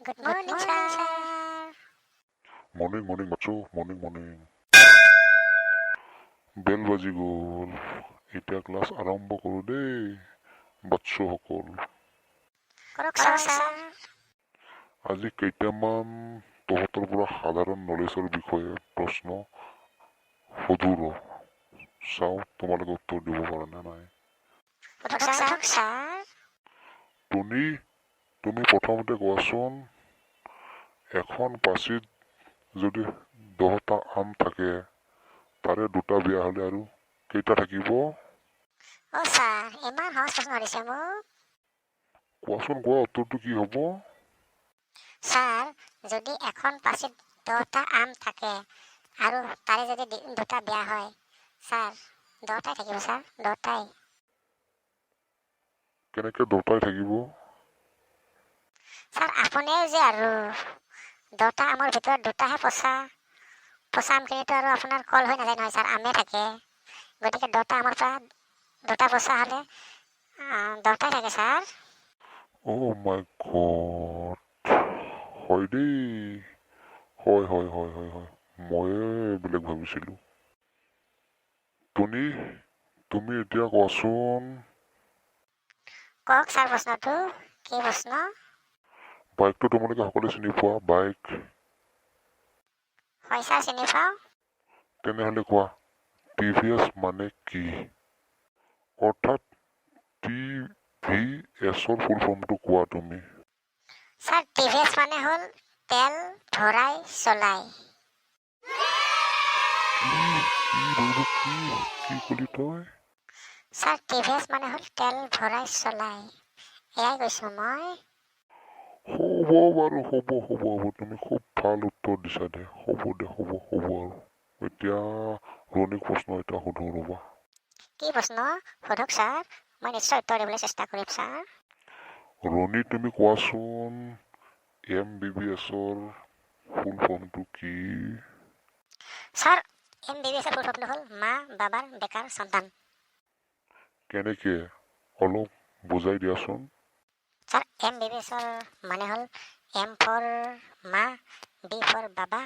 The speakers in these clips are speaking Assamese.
Good morning, sir. Morning, morning, Bachchu, morning, morning. বেল বাজি গ'ল, এতিয়া ক্লাছ আৰম্ভ কৰোঁ দেই বাচ্চুসকল। কৰক ছাৰ। আজি কেইটামান তহঁতৰ পৰা সাধাৰণ নলেজৰ বিষয়ে প্ৰশ্ন সোধোঁ ৰ, চাওঁ তোমালোকে উত্তৰ দিব পাৰা নে নাই। সোধক ছাৰ, ছাৰ। টুনি, তুমি প্ৰথমতে কোৱাচোন, এখন পাচিত যদি 10টা আম থাকে, তাৰে দুটা বেয়া হ'লে আৰু কেইটা থাকিব? অ' ছাৰ, ইমান সহজ প্ৰশ্ন সুধিছে মোক। কোৱাচোন কোৱা, উত্তৰটো কি হ'ব? ছাৰ, যদি এখন পাচিত 10টা আম থাকে আৰু তাৰে যদি দুটা বেয়া হয়, ছাৰ, 10টাই থাকিব ছাৰ, 10টাই। কেনেকৈ 10টাই থাকিব? ছাৰ, আপুনিও যে আৰু, 10টা আমৰ ভিতৰত দুটাহে পচা। পচা আমখিনিতো আৰু আপোনাৰ কল হৈ নাযায় নহয় ছাৰ, আমেই থাকে। গতিকে 10টা আমৰ পৰা দুটা পচা হ'লে 10টাই থাকে ছাৰ। অ' মাই গড, হয় দেই, হয় হয় হয় হয় হয়, ময়ে বেলেগ ভাবিছিলোঁ। টুনি, তুমি এতিয়া কোৱাচোন। কওক ছাৰ, প্ৰশ্নটো কি প্ৰশ্ন? বাইকটো তোমালোকে সকলোৱে চিনি পোৱা, বাইক? হয় ছাৰ, চিনি পাওঁ। তেনেহ'লে কোৱা, টিভিএছ মানে কি? অৰ্থাৎ টিভিএছৰ ফুল ফৰ্মটো কোৱা তুমি। ছাৰ, টিভিএছ মানে হ'ল তেল ভৰাই চলাই। কি কি বলবো, কি কি কলি তই? ছাৰ, টিভিএছ মানে হ'ল তেল ভৰাই চলাই, এয়াই কৈছোঁ মই। হ'ব বাৰু, হ'ব হ'ব হ'ব, তুমি খুব ভাল উত্তৰ দিছা দে, হ'ব দে, হ'ব হ'ব। আৰু এতিয়া ৰণীক প্ৰশ্ন এটা সোধো ৰ'বা। কি প্ৰশ্ন সোধক ছাৰ, মই নিশ্চয় উত্তৰ দিবলৈ চেষ্টা কৰিম ছাৰ। ৰণী, তুমি কোৱাচোন, এমবিবিএছৰ ফুল ফৰ্মটো কি? ছাৰ, এমবিবিএছৰ ফুল ফৰ্মটো হ'ল মা বাবাৰ বেকাৰ সন্তান। কেনেকে, অলপ বুজাই দিয়াচোন। ছাৰ, এমবিবিএছৰ মানে হ'ল এম ফৰ মা, বি ফৰ বাবা,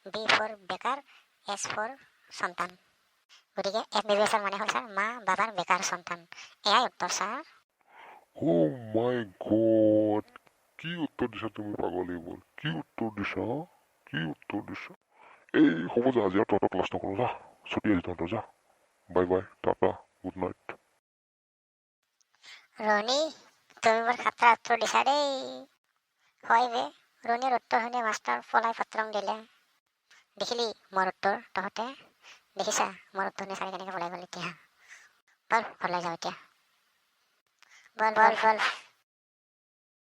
বি ফৰ বেকাৰ, এছ ফৰ সন্তান। গতিকে এমবিবিএছৰ মানে হ'ল ছাৰ, মা বাবাৰ বেকাৰ সন্তান। এয়াই উত্তৰ ছাৰ। অ' মাই গড, কি উত্তৰ দিছা তুমি, পাগলীবোৰ, কি উত্তৰ দিছা, কি উত্তৰ দিছা! এই হ'ব যা, আজি আৰু তহঁতৰ ক্লাছ নকৰোঁ, যা, ছুটি আজি তহঁতৰ, যা, bye bye, tata, good night. ৰণী, তুমি বৰ খাতৰা উত্তৰ দিছা দেই। হয় বে, ৰণীৰ উত্তৰ শুনি মাষ্টৰ পলাই পত্ৰং দিলে। দেখিলি মোৰ উত্তৰ? তহঁতে দেখিছা, মোৰ উত্তৰ শুনি ছাৰে কেনেকৈ পলাই গ'ল? এতিয়া বল, ঘৰলৈ যাওঁ এতিয়া, বল বল বল।